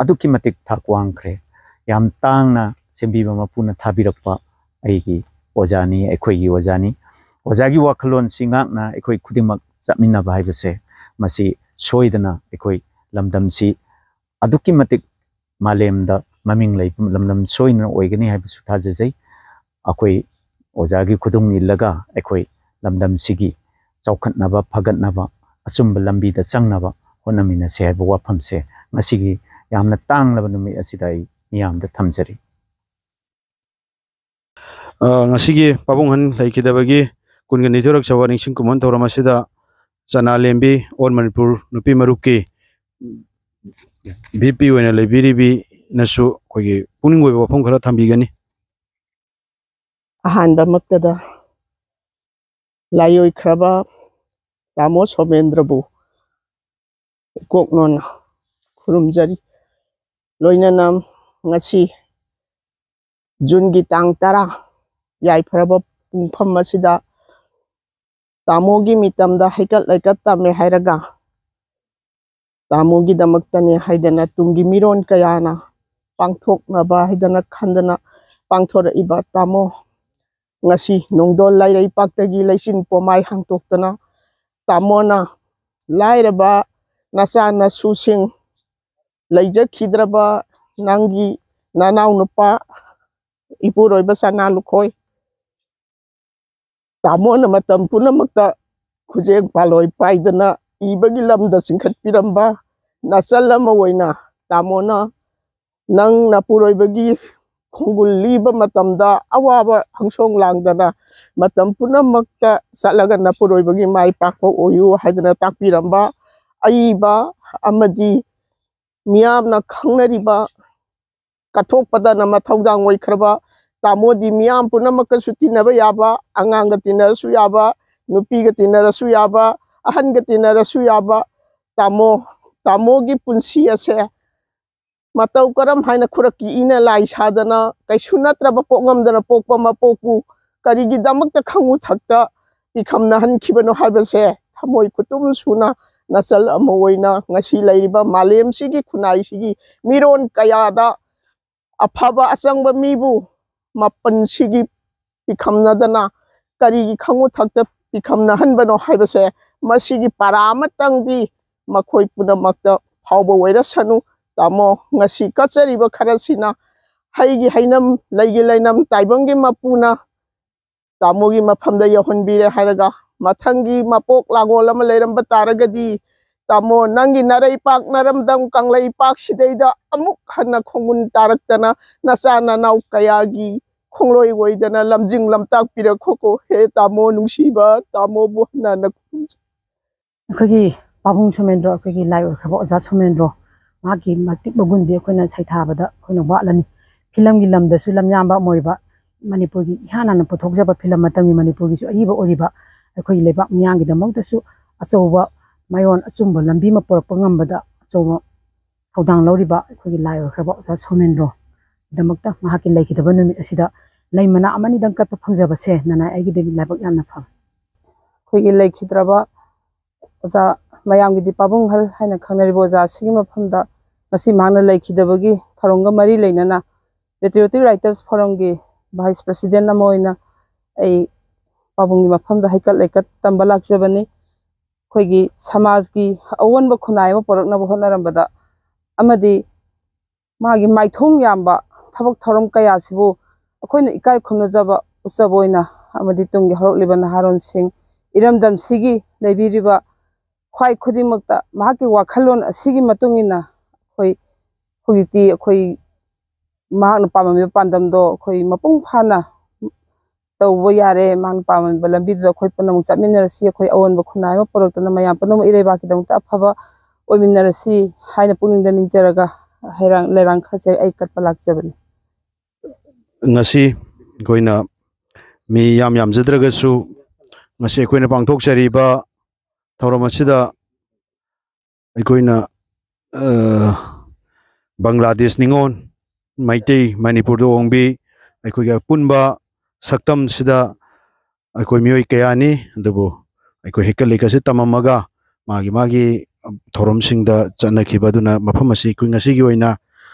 ꯑꯗꯨꯛꯀꯤ ꯃꯇꯤꯛ ꯊꯥꯛ ꯋꯥꯡꯈ꯭ꯔꯦ꯫ ꯌꯥꯝ ꯇꯥꯡꯅ ꯁꯦꯝꯕꯤꯕ ꯃꯄꯨꯅ ꯊꯥꯕꯤꯔꯛꯄ ꯑꯩꯒꯤ ꯑꯣꯖꯥꯅꯤ, ꯑꯩꯈꯣꯏꯒꯤ ꯑꯣꯖꯥꯅꯤ꯫ ꯑꯣꯖꯥꯒꯤ ꯋꯥꯈꯜꯂꯣꯟꯁꯤ ꯉꯥꯛꯅ ꯑꯩꯈꯣꯏ ꯈꯨꯗꯤꯡꯃꯛ ꯆꯠꯃꯤꯟꯅꯕ ꯍꯥꯏꯕꯁꯦ, ꯃꯁꯤ ꯁꯣꯏꯗꯅ ꯑꯩꯈꯣꯏ ꯂꯝꯗꯝꯁꯤ ꯑꯗꯨꯛꯀꯤ ꯃꯇꯤꯛ ꯃꯥꯂꯦꯝꯗ ꯃꯃꯤꯡ ꯂꯩꯕ ꯂꯝꯗꯝ ꯁꯣꯏꯗꯅ ꯑꯣꯏꯒꯅꯤ ꯍꯥꯏꯕꯁꯨ ꯊꯥꯖꯖꯩ꯫ ꯑꯩꯈꯣꯏ ꯑꯣꯖꯥꯒꯤ ꯈꯨꯗꯨꯡ ꯏꯜꯂꯒ ꯑꯩꯈꯣꯏ ꯂꯝꯗꯝꯁꯤꯒꯤ ꯆꯥꯎꯈꯠꯅꯕ, ꯐꯒꯠꯅꯕ, ꯑꯆꯨꯝꯕ ꯂꯝꯕꯤꯗ ꯆꯪꯅꯕ ꯍꯣꯠꯅꯃꯤꯟꯅꯁꯦ ꯍꯥꯏꯕ ꯋꯥꯐꯝꯁꯦ ꯉꯁꯤꯒꯤ ꯌꯥꯝꯅ ꯇꯥꯡꯂꯕ ꯅꯨꯃꯤꯠ ꯑꯁꯤꯗ ꯑꯩ ꯃꯤꯌꯥꯝꯗ ꯊꯝꯖꯔꯤ꯫ ꯑ, ꯉꯁꯤꯒꯤ ꯄꯥꯕꯨꯡ ꯑꯍꯟ ꯂꯩꯈꯤꯗꯕꯒꯤ ꯀꯨꯟꯒ ꯅꯤꯊꯣꯏꯔꯛ ꯆꯥꯎꯕ ꯅꯤꯡꯁꯤꯡ ꯀꯨꯝꯑꯣꯟ ꯊꯧꯔꯝ ꯑꯁꯤꯗ ꯆꯅꯥ ꯂꯦꯝꯕꯤ, ꯑꯣꯜ ꯃꯅꯤꯄꯨꯔ ꯅꯨꯄꯤ ꯃꯔꯨꯞꯀꯤ ꯚꯤ ꯄꯤ ꯑꯣꯏꯅ ꯂꯩꯕꯤꯔꯤꯕꯤꯅꯁꯨ ꯑꯩꯈꯣꯏꯒꯤ ꯄꯨꯛꯅꯤꯡ ꯑꯣꯏꯕ ꯋꯥꯐꯝ ꯈꯔ ꯊꯝꯕꯤꯒꯅꯤ꯫ ꯑꯍꯥꯟꯕꯃꯛꯇꯗ ꯂꯥꯏꯑꯣꯏꯈ꯭ꯔꯕ ꯇꯥꯃꯣ ꯁꯣꯃꯦꯟꯗ꯭ꯔꯕꯨ ꯀꯣꯛꯅꯣꯟꯅ ꯈꯨꯔꯨꯝꯖꯔꯤ꯫ ꯂꯣꯏꯅꯅ ꯉꯁꯤ ꯖꯨꯟꯒꯤ ꯇꯥꯡ ꯇꯔꯥ, ꯌꯥꯏꯐꯔꯕ ꯄꯨꯡꯐꯝ ꯑꯁꯤꯗ ꯇꯥꯃꯣꯒꯤ ꯃꯤꯇꯝꯗ ꯍꯩꯀꯠ ꯂꯩꯀꯠ ꯇꯝꯃꯦ ꯍꯥꯏꯔꯒ, ꯇꯥꯃꯣꯒꯤꯗꯃꯛꯇꯅꯦ ꯍꯥꯏꯗꯅ ꯇꯨꯡꯒꯤ ꯃꯤꯔꯣꯟ ꯀꯌꯥꯅ ꯄꯥꯡꯊꯣꯛꯅꯕ ꯍꯥꯏꯗꯅ ꯈꯟꯗꯅ ꯄꯥꯡꯊꯣꯔꯛꯏꯕ ꯇꯥꯃꯣ, ꯉꯁꯤ ꯅꯣꯡꯗꯣꯜ ꯂꯥꯏꯔꯩꯄꯥꯛꯇꯒꯤ ꯂꯩꯆꯤꯟ ꯄꯣꯃꯥꯏ ꯍꯥꯡꯇꯣꯛꯇꯅ ꯇꯥꯃꯣꯅ ꯂꯥꯏꯔꯕ ꯅꯆꯥ ꯅꯁꯨꯁꯤꯡ, ꯂꯩꯖꯈꯤꯗ꯭ꯔꯕ ꯅꯪꯒꯤ ꯅꯅꯥꯎ ꯅꯨꯄꯥ ꯏꯄꯨꯔꯣꯏꯕ ꯁꯅꯥ ꯂꯨꯈꯣꯏ, ꯇꯥꯃꯣꯅ ꯃꯇꯝ ꯄꯨꯝꯅꯃꯛꯇ ꯈꯨꯖꯦꯡ ꯄꯥꯜꯂꯣꯏ ꯄꯥꯏꯗꯅ ꯏꯕꯒꯤ ꯂꯝꯗ ꯆꯤꯡꯈꯠꯄꯤꯔꯝꯕ ꯅꯆꯜ ꯑꯃ ꯑꯣꯏꯅ ꯇꯥꯃꯣꯅ ꯅꯪ ꯅꯄꯨꯔꯣꯏꯕꯒꯤ ꯈꯣꯡꯒꯨꯜ ꯂꯤꯕ ꯃꯇꯝꯗ ꯑꯋꯥꯕ ꯍꯪꯁꯣꯡ ꯂꯥꯡꯗꯅ ꯃꯇꯝ ꯄꯨꯝꯅꯃꯛꯇ ꯆꯠꯂꯒ ꯅꯄꯨꯔꯣꯏꯕꯒꯤ ꯃꯥꯏ ꯄꯥꯛꯄ ꯑꯣꯏꯌꯨ ꯍꯥꯏꯗꯅ ꯇꯥꯛꯄꯤꯔꯝꯕ ꯑꯏꯕ ꯑꯃꯗꯤ ꯃꯤꯌꯥꯝꯅ ꯈꯪꯅꯔꯤꯕ ꯀꯠꯊꯣꯛꯄꯗ ꯅꯝꯅ ꯊꯧꯗꯥꯡ ꯑꯣꯏꯈ꯭ꯔꯕ ꯇꯥꯃꯣꯗꯤ ꯃꯤꯌꯥꯝ ꯄꯨꯝꯅꯃꯛꯀꯁꯨ ꯇꯤꯟꯅꯕ ꯌꯥꯕ, ꯑꯉꯥꯡꯒ ꯇꯤꯟꯅꯔꯁꯨ ꯌꯥꯕ, ꯅꯨꯄꯤꯒ ꯇꯤꯟꯅꯔꯁꯨ ꯌꯥꯕ, ꯑꯍꯟꯒ ꯇꯤꯟꯅꯔꯁꯨ ꯌꯥꯕ ꯇꯥꯃꯣ, ꯇꯥꯃꯣꯒꯤ ꯄꯨꯟꯁꯤ ꯑꯁꯦ ꯃꯇꯧ ꯀꯔꯝ ꯍꯥꯏꯅ ꯈꯨꯔꯛꯀꯤ ꯏꯅ ꯂꯥꯏ ꯁꯥꯗꯅ ꯀꯩꯁꯨ ꯅꯠꯇ꯭ꯔꯕ ꯄꯣꯛꯉꯝꯗꯅ ꯄꯣꯛꯄ ꯃꯄꯣꯛꯄꯨ ꯀꯔꯤꯒꯤꯗꯃꯛꯇ ꯈꯪꯉꯨ ꯊꯛꯇ ꯄꯤꯈꯝꯅꯍꯟꯈꯤꯕꯅꯣ ꯍꯥꯏꯕꯁꯦ ꯊꯃꯣꯏ ꯈꯨꯇꯨꯝ ꯁꯨꯅ ꯅꯆꯜ ꯑꯃ ꯑꯣꯏꯅ ꯉꯁꯤ ꯂꯩꯔꯤꯕ ꯃꯥꯂꯦꯝꯁꯤꯒꯤ ꯈꯨꯟꯅꯥꯏꯁꯤꯒꯤ ꯃꯤꯔꯣꯟ ꯀꯌꯥꯗ ꯑꯐꯕ ꯑꯆꯪꯕ ꯃꯤꯕꯨ ꯃꯄꯨꯟꯁꯤꯒꯤ ꯄꯤꯈꯝꯅꯗꯅ ꯀꯔꯤꯒꯤ ꯈꯪꯉꯨ ꯊꯛꯇ ꯄꯤꯈꯝꯅꯍꯟꯕꯅꯣ ꯍꯥꯏꯕꯁꯦ ꯃꯁꯤꯒꯤ ꯄꯔꯥ ꯑꯃꯇꯪꯗꯤ ꯃꯈꯣꯏ ꯄꯨꯝꯅꯃꯛꯇ ꯐꯥꯎꯕ ꯑꯣꯏꯔꯁꯅꯨ꯫ ꯇꯥꯃꯣ, ꯉꯁꯤ ꯀꯠꯆꯔꯤꯕ ꯈꯔꯁꯤꯅ ꯍꯩꯒꯤ ꯍꯩꯅꯝ, ꯂꯩꯒꯤ ꯂꯩꯅꯝ, ꯇꯥꯏꯕꯪꯒꯤ ꯃꯄꯨꯅ ꯇꯥꯃꯣꯒꯤ ꯃꯐꯝꯗ ꯌꯧꯍꯟꯕꯤꯔꯦ ꯍꯥꯏꯔꯒ ꯃꯊꯪꯒꯤ ꯃꯄꯣꯛ ꯂꯥꯡꯒꯣꯜ ꯑꯃ ꯂꯩꯔꯝꯕ ꯇꯥꯔꯒꯗꯤ ꯇꯥꯃꯣ, ꯅꯪꯒꯤ ꯅꯔꯩꯄꯥꯛ ꯅꯔꯝꯗꯝ ꯀꯪꯂꯩꯄꯥꯛꯁꯤꯗꯩꯗ ꯑꯃꯨꯛ ꯍꯟꯅ ꯈꯣꯡꯒꯨꯟ ꯇꯥꯔꯛꯇꯅ ꯅꯆꯥ ꯅꯅꯥꯎ ꯀꯌꯥꯒꯤ ꯈꯣꯡꯂꯣꯏ ꯑꯣꯏꯗꯅ ꯂꯝꯖꯤꯡ ꯂꯝꯇꯥꯛꯄꯤꯔꯛꯈꯣꯀꯣ꯫ ꯍꯦ ꯇꯥꯃꯣ ꯅꯨꯡꯁꯤꯕ, ꯇꯥꯃꯣꯕꯨ ꯍꯟꯅ ꯍꯟꯅ ꯈꯨꯔꯨꯝꯖꯩ꯫ ꯑꯩꯈꯣꯏꯒꯤ ꯄꯥꯕꯨꯡ ꯁꯣꯃꯦꯟꯗ꯭ꯔꯣ, ꯑꯩꯈꯣꯏꯒꯤ ꯂꯥꯏ ꯑꯣꯏꯈ꯭ꯔꯕ ꯑꯣꯖꯥ ꯁꯣꯃꯦꯟꯗ꯭ꯔꯣ, ꯃꯍꯥꯛꯀꯤ ꯃꯇꯤꯛ ꯃꯒꯨꯟꯗꯤ ꯑꯩꯈꯣꯏꯅ ꯁꯩꯊꯥꯕꯗ ꯑꯩꯈꯣꯏꯅ ꯋꯥꯠꯂꯅꯤ꯫ ꯐꯤꯂꯝꯒꯤ ꯂꯝꯗꯁꯨ ꯂꯝꯌꯥꯟꯕ ꯑꯃ ꯑꯣꯏꯕ, ꯃꯅꯤꯄꯨꯔꯒꯤ ꯏꯍꯥꯟ ꯍꯥꯟꯅ ꯄꯨꯊꯣꯛꯆꯕ ꯐꯤꯂꯝ ꯃꯇꯝꯒꯤ ꯃꯅꯤꯄꯨꯔꯒꯤꯁꯨ ꯑꯏꯕ ꯑꯣꯏꯔꯤꯕ, ꯑꯩꯈꯣꯏꯒꯤ ꯂꯩꯕꯥꯛ ꯃꯤꯌꯥꯝꯒꯤꯗꯃꯛꯇꯁꯨ ꯑꯆꯧꯕ ꯃꯥꯏꯑꯣꯟ ꯑꯆꯨꯝꯕ ꯂꯝꯕꯤ ꯑꯃ ꯄꯨꯔꯛꯄ ꯉꯝꯕꯗ ꯑꯆꯧꯕ ꯊꯧꯗꯥꯡ ꯂꯧꯔꯤꯕ ꯑꯩꯈꯣꯏꯒꯤ ꯂꯥꯏ ꯑꯣꯏꯈ꯭ꯔꯕ ꯑꯣꯖꯥ ꯁꯣꯃꯦꯟꯗ꯭ꯔꯣꯒꯤꯗꯃꯛꯇ ꯃꯍꯥꯛꯀꯤ ꯂꯩꯈꯤꯗꯕ ꯅꯨꯃꯤꯠ ꯑꯁꯤꯗ ꯂꯩ ꯃꯅꯥ ꯑꯃꯅꯤꯗꯪ ꯀꯠꯄ ꯐꯪꯖꯕꯁꯦ ꯅꯅꯥꯏ ꯑꯩꯒꯤꯗꯤ ꯂꯥꯏꯕꯛ ꯌꯥꯝꯅ ꯐꯔꯦ꯫ ꯑꯩꯈꯣꯏꯒꯤ ꯂꯩꯈꯤꯗ꯭ꯔꯕ ꯑꯣꯖꯥ, ꯃꯌꯥꯝꯒꯤꯗꯤ ꯄꯥꯕꯨꯡ ꯑꯍꯜ ꯍꯥꯏꯅ ꯈꯪꯅꯔꯤꯕ ꯑꯣꯖꯥ ꯑꯁꯤꯒꯤ ꯃꯐꯝꯗ ꯉꯁꯤ ꯃꯍꯥꯛꯅ ꯂꯩꯈꯤꯗꯕꯒꯤ ꯊꯧꯔꯝꯒ ꯃꯔꯤ ꯂꯩꯅꯅ Patriotic Writers Forumꯒꯤ Vice President ꯑꯃ ꯑꯣꯏꯅ ꯑꯩ ꯄꯥꯕꯨꯡꯒꯤ ꯃꯐꯝꯗ ꯍꯩꯀꯠ ꯂꯩꯀꯠ ꯇꯝꯕ ꯂꯥꯛꯆꯕꯅꯤ꯫ ꯑꯩꯈꯣꯏꯒꯤ ꯁꯃꯥꯖꯀꯤ ꯑꯑꯣꯟꯕ ꯈꯨꯟꯅꯥꯏ ꯑꯃ ꯄꯨꯔꯛꯅꯕ ꯍꯣꯠꯅꯔꯝꯕꯗ ꯑꯃꯗꯤ ꯃꯥꯒꯤ ꯃꯥꯏꯊꯣꯡ ꯌꯥꯝꯕ ꯊꯕꯛ ꯊꯧꯔꯝ ꯀꯌꯥꯁꯤꯕꯨ ꯑꯩꯈꯣꯏꯅ ꯏꯀꯥꯏ ꯈꯨꯝꯅꯖꯕ ꯎꯠꯆꯕ ꯑꯣꯏꯅ ꯑꯃꯗꯤ ꯇꯨꯡꯒꯤ ꯍꯧꯔꯛꯂꯤꯕ ꯅꯍꯥꯔꯣꯟꯁꯤꯡ ꯏꯔꯝꯗꯝꯁꯤꯒꯤ ꯂꯩꯕꯤꯔꯤꯕ ꯈ꯭ꯋꯥꯏ ꯈꯨꯗꯤꯡꯃꯛꯇ ꯃꯍꯥꯛꯀꯤ ꯋꯥꯈꯜꯂꯣꯟ ꯑꯁꯤꯒꯤ ꯃꯇꯨꯡ ꯏꯟꯅ ꯑꯩꯈꯣꯏ ꯍꯧꯖꯤꯛꯇꯤ ꯑꯩꯈꯣꯏ ꯃꯍꯥꯛꯅ ꯄꯥꯝꯂꯝꯃꯤꯕ ꯄꯥꯟꯗꯝꯗꯣ ꯑꯩꯈꯣꯏ ꯃꯄꯨꯡ ꯐꯥꯅ ꯇꯧꯕ ꯌꯥꯔꯦ꯫ ꯃꯍꯥꯛꯅ ꯄꯥꯝꯂꯝꯃꯤꯕ ꯂꯝꯕꯤꯗꯨꯗ ꯑꯩꯈꯣꯏ ꯄꯨꯝꯅꯃꯛ ꯆꯠꯃꯤꯟꯅꯔꯁꯤ꯫ ꯑꯩꯈꯣꯏ ꯑꯑꯣꯟꯕ ꯈꯨꯟꯅꯥꯏ ꯑꯃ ꯄꯨꯔꯛꯇꯨꯅ ꯃꯌꯥꯝ ꯄꯨꯝꯅꯃꯛ ꯏꯔꯩꯕꯥꯛꯀꯤꯗꯃꯛꯇ ꯑꯐꯕ ꯑꯣꯏꯃꯤꯟꯅꯔꯁꯤ ꯍꯥꯏꯅ ꯄꯨꯛꯅꯤꯡꯗ ꯅꯤꯡꯖꯔꯒ ꯍꯩꯔꯥꯡ ꯂꯩꯔꯥꯡ ꯈꯔꯁꯦ ꯑꯩ ꯀꯠꯄ ꯂꯥꯛꯆꯕꯅꯤ꯫ ꯉꯁꯤ ꯑꯩꯈꯣꯏꯅ ꯃꯤ ꯌꯥꯝ ꯌꯥꯝꯖꯗ꯭ꯔꯒꯁꯨ, ꯉꯁꯤ ꯑꯩꯈꯣꯏꯅ ꯄꯥꯡꯊꯣꯛꯆꯔꯤꯕ ꯊꯧꯔꯝ ꯑꯁꯤꯗ ꯑꯩꯈꯣꯏꯅ, ꯑ, ꯕꯪꯒ꯭ꯂꯥꯗꯦꯁ ꯅꯤꯉꯣꯜ, ꯃꯩꯇꯩ, ꯃꯅꯤꯄꯨꯔꯗ ꯑꯣꯡꯕꯤ, ꯑꯩꯈꯣꯏꯒꯤ ꯑꯄꯨꯟꯕ ꯁꯛꯇꯝꯁꯤꯗ ꯑꯩꯈꯣꯏ ꯃꯤꯑꯣꯏ ꯀꯌꯥꯅꯤ, ꯑꯗꯨꯕꯨ ꯑꯩꯈꯣꯏ ꯍꯩꯀꯠ ꯂꯩꯀꯠꯁꯤ ꯇꯝꯃꯝꯃꯒ ꯃꯥꯒꯤ ꯃꯥꯒꯤ ꯊꯧꯔꯝꯁꯤꯡꯗ ꯆꯠꯅꯈꯤꯕ ꯑꯗꯨꯅ ꯃꯐꯝ ꯑꯁꯤ ꯑꯩꯈꯣꯏ ꯉꯁꯤꯒꯤ ꯑꯣꯏꯅ,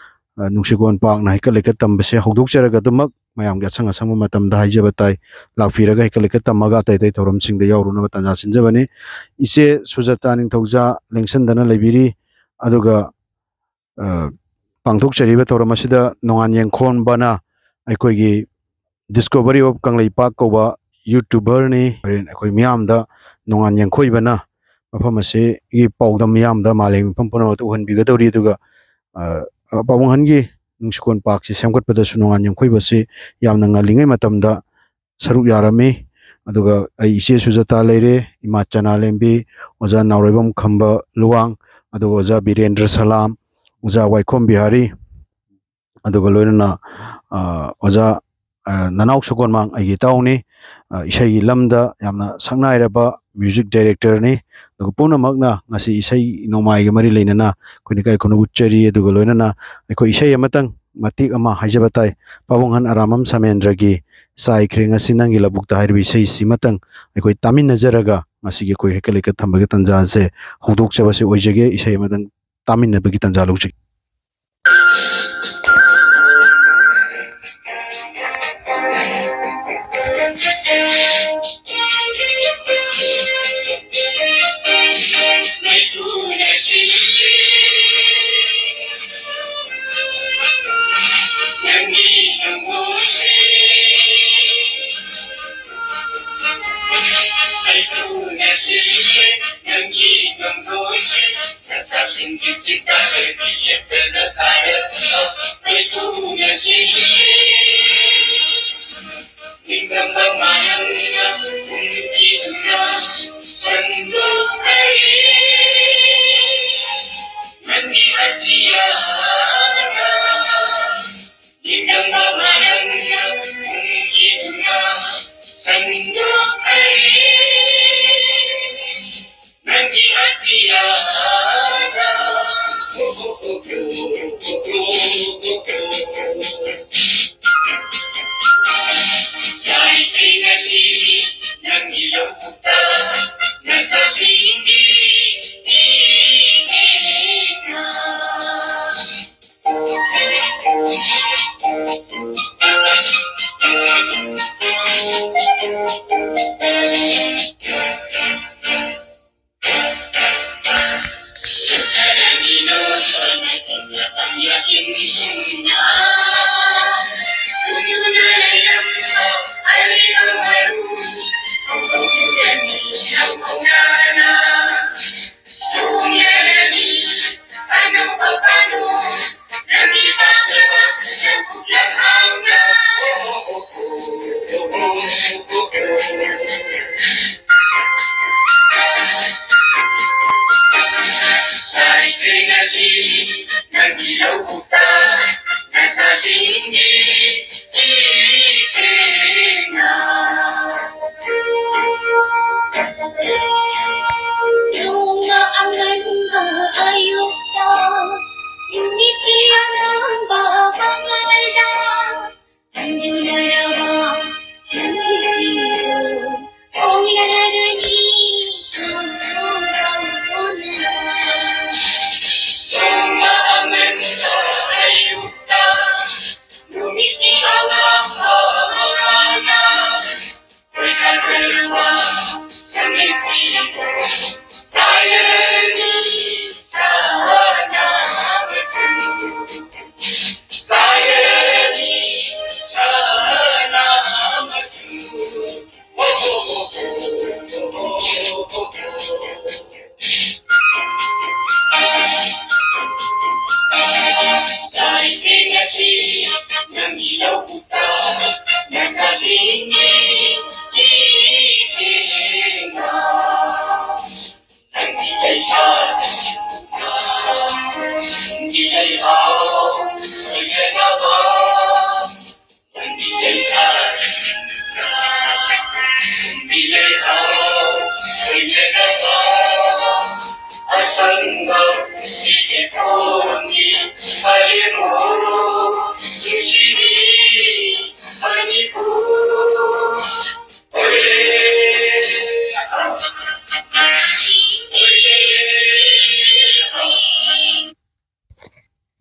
ꯑ, ꯅꯨꯡꯁꯤꯀꯣꯟ ꯄꯥꯛꯅ ꯍꯩꯀꯠ ꯂꯩꯀꯠ ꯇꯝꯕꯁꯦ ꯍꯧꯗꯣꯛꯆꯔꯒ ꯑꯗꯨꯃꯛ ꯃꯌꯥꯝꯒꯤ ꯑꯁꯪ ꯑꯁꯪꯕ ꯃꯇꯝꯗ ꯍꯥꯏꯖꯕ ꯇꯥꯏ, ꯂꯥꯛꯄꯤꯔꯒ ꯍꯩꯀꯠ ꯂꯩꯀꯠ ꯇꯝꯃꯒ ꯑꯇꯩ ꯑꯇꯩ ꯊꯧꯔꯝꯁꯤꯡꯗ ꯌꯥꯎꯔꯨꯅꯕ ꯇꯥꯟꯖꯥ ꯁꯤꯟꯖꯕꯅꯤ꯫ ꯏꯆꯦ ꯁꯨꯖꯥꯇꯥ ꯅꯤꯡꯊꯧꯖꯥ ꯂꯦꯡꯁꯟꯗꯅ ꯂꯩꯕꯤꯔꯤ꯫ ꯑꯗꯨꯒ, ꯑ, ꯄꯥꯡꯊꯣꯛꯆꯔꯤꯕ ꯊꯧꯔꯝ ꯑꯁꯤꯗ ꯅꯣꯡꯉꯥꯟ ꯌꯦꯡꯈꯣꯟꯕꯅ ꯑꯩꯈꯣꯏꯒꯤ Discovery of ꯀꯪꯂꯩꯄꯥꯛ ꯀꯧꯕ YouTuberꯅꯤ꯫ ꯍꯣꯔꯦꯟ ꯑꯩꯈꯣꯏ ꯃꯤꯌꯥꯝꯗ ꯅꯣꯡꯉꯥꯟ ꯌꯦꯡꯈꯣꯏꯕꯅ ꯃꯐꯝ ꯑꯁꯤꯒꯤ ꯄꯥꯎꯗꯝ ꯃꯤꯌꯥꯝꯗ ꯃꯥꯂꯦꯝꯒꯤ ꯃꯐꯝ ꯄꯨꯝꯅꯃꯛꯇ ꯎꯍꯟꯕꯤꯒꯗꯧꯔꯤ꯫ ꯑꯗꯨꯒ, ꯑ, ꯄꯥꯕꯨꯡꯍꯟꯒꯤ ꯅꯨꯡꯁꯤꯀꯣꯟ ꯄꯥꯛꯁꯤ ꯁꯦꯝꯒꯠꯄꯗꯁꯨ ꯅꯣꯡꯉꯥꯟ ꯌꯦꯡꯈꯣꯏꯕꯁꯤ ꯌꯥꯝꯅ ꯉꯜꯂꯤꯉꯩ ꯃꯇꯝꯗ ꯁꯔꯨꯛ ꯌꯥꯔꯝꯃꯤ꯫ ꯑꯗꯨꯒ ꯑꯩ ꯏꯆꯦ ꯁꯨꯖꯥꯇꯥ ꯂꯩꯔꯦ, ꯏꯃꯥ ꯆꯅꯥꯂꯦꯝꯕꯤ, ꯑꯣꯖꯥ ꯅꯥꯎꯔꯩꯕꯝ ꯈꯝꯕ ꯂꯨꯋꯥꯡ, ꯑꯗꯨꯒ ꯑꯣꯖꯥ ꯕꯤꯔꯦꯟꯗ꯭ꯔ ꯁꯂꯥꯝ, ꯑꯣꯖꯥ ꯋꯥꯏꯈꯣꯝ ꯕꯤꯍꯥꯔꯤ, ꯑꯗꯨꯒ ꯂꯣꯏꯅꯅ, ꯑ, ꯑꯣꯖꯥ, ꯑ, ꯅꯅꯥꯎ ꯁꯒꯣꯜꯃꯥꯡ ꯑꯩꯒꯤ ꯏꯇꯥꯎꯅꯤ꯫ ꯑ, ꯏꯁꯩꯒꯤ ꯂꯝꯗ ꯌꯥꯝꯅ ꯁꯛꯅꯥꯏꯔꯕ music directorꯅꯤ꯫ ꯑꯗꯨꯒ ꯄꯨꯝꯅꯃꯛꯅ ꯉꯁꯤ ꯏꯁꯩ ꯅꯣꯡꯃꯥꯏꯒ ꯃꯔꯤ ꯂꯩꯅꯅ ꯑꯩꯈꯣꯏꯅ ꯏꯀꯥꯏ ꯈꯨꯝꯅꯧ ꯎꯠꯆꯔꯤ꯫ ꯑꯗꯨꯒ ꯂꯣꯏꯅꯅ ꯑꯩꯈꯣꯏ ꯏꯁꯩ ꯑꯃꯇꯪ ꯃꯇꯦꯛ ꯑꯃ ꯍꯥꯏꯖꯕ ꯇꯥꯏ, ꯄꯥꯕꯨꯡꯍꯟ ꯑꯔꯥꯃꯝ ꯁꯥꯃꯦꯟꯗ꯭ꯔꯒꯤ "ꯆꯥꯏꯈ꯭ꯔꯦ ꯉꯁꯤ ꯅꯪꯒꯤ ꯂꯧꯕꯨꯛꯇ" ꯍꯥꯏꯔꯤꯕ ꯏꯁꯩꯁꯤꯃꯇꯪ ꯑꯩꯈꯣꯏ ꯇꯥꯃꯤꯟꯅꯖꯔꯒ ꯉꯁꯤꯒꯤ ꯑꯩꯈꯣꯏ ꯍꯩꯀꯠ ꯂꯩꯀꯠ ꯊꯝꯕꯒꯤ ꯇꯥꯟꯖꯥꯁꯦ ꯍꯧꯗꯣꯛꯆꯕꯁꯦ ꯑꯣꯏꯖꯒꯦ꯫ ꯏꯁꯩ ꯑꯃꯇꯪ ꯇꯥꯃꯤꯟꯅꯕꯒꯤ ꯇꯥꯟꯖꯥ ꯂꯧꯖꯒꯦ꯫ ꯆꯤꯠꯇ ꯂꯩꯕꯤ ꯂꯦꯞꯇꯅ ꯇꯥꯔꯛꯄ ꯃꯩꯈꯨꯅ ꯁꯤꯔꯦ꯫ ꯅꯤꯡꯇꯝꯕ ꯃꯥꯂꯪꯅ ꯍꯨꯝꯈꯤꯗꯨꯅ ꯁꯟꯗꯣꯛꯈ꯭ꯔꯦ꯫ ꯅꯪꯒꯤ ꯑꯇꯤꯌꯥꯗ ꯅꯤꯡꯇꯝꯕ ꯃꯥꯂꯪꯅ ꯍꯨꯝꯈꯤꯗꯨꯅ ꯁꯟꯗꯣꯛꯈ꯭ꯔꯦ꯫ ꯅꯪꯒꯤ ꯑꯇꯤꯌꯥꯗ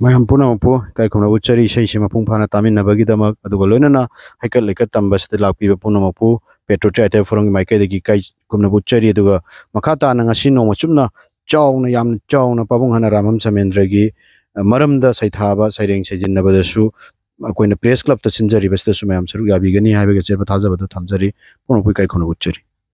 ꯃꯌꯥꯝ ꯄꯨꯝꯅꯃꯛꯄꯨ ꯏꯀꯥꯏ ꯈꯨꯝꯅꯕ ꯎꯠꯆꯔꯤ, ꯏꯁꯩꯁꯤ ꯃꯄꯨꯡ ꯐꯥꯅ ꯇꯥꯃꯤꯟꯅꯕꯒꯤꯗꯃꯛ꯫ ꯑꯗꯨꯒ ꯂꯣꯏꯅꯅ ꯍꯩꯀꯠ ꯂꯩꯀꯠ ꯇꯝꯕꯁꯤꯗ ꯂꯥꯛꯄꯤꯕ ꯄꯨꯝꯅꯃꯛꯄꯨ Patriotic Theatre Forum ꯒꯤ ꯃꯥꯏꯀꯩꯗꯒꯤ ꯏꯀꯥꯏ ꯈꯨꯝꯅꯕ ꯎꯠꯆꯔꯤ꯫ ꯑꯗꯨꯒ ꯃꯈꯥ ꯇꯥꯅ ꯉꯁꯤ ꯅꯣꯡꯃ ꯆꯨꯞꯅ ꯆꯥꯎꯅ, ꯌꯥꯝꯅ ꯆꯥꯎꯅ ꯄꯥꯕꯨꯡ ꯍꯥꯅꯥꯔꯥꯝ ꯁꯃꯦꯟꯗ꯭ꯔꯒꯤ, ꯑ, ꯃꯔꯝꯗ ꯁꯩꯊꯥꯕ ꯁꯩꯔꯦꯡ ꯁꯩꯖꯤꯟꯅꯕꯗꯁꯨ ꯑꯩꯈꯣꯏꯅ Press Club ꯇ ꯁꯤꯟꯖꯔꯤꯕꯁꯤꯗꯁꯨ ꯃꯌꯥꯝ ꯁꯔꯨꯛ ꯌꯥꯕꯤꯒꯅꯤ ꯍꯥꯏꯕꯒꯤ ꯑꯆꯦꯠꯄ ꯊꯥꯖꯕꯗꯨ ꯊꯝꯖꯔꯤ꯫ ꯄꯨꯝꯅꯃꯛꯄꯨ ꯏꯀꯥꯏ ꯈꯨꯝꯅꯕ ꯎꯠꯆꯔꯤ꯫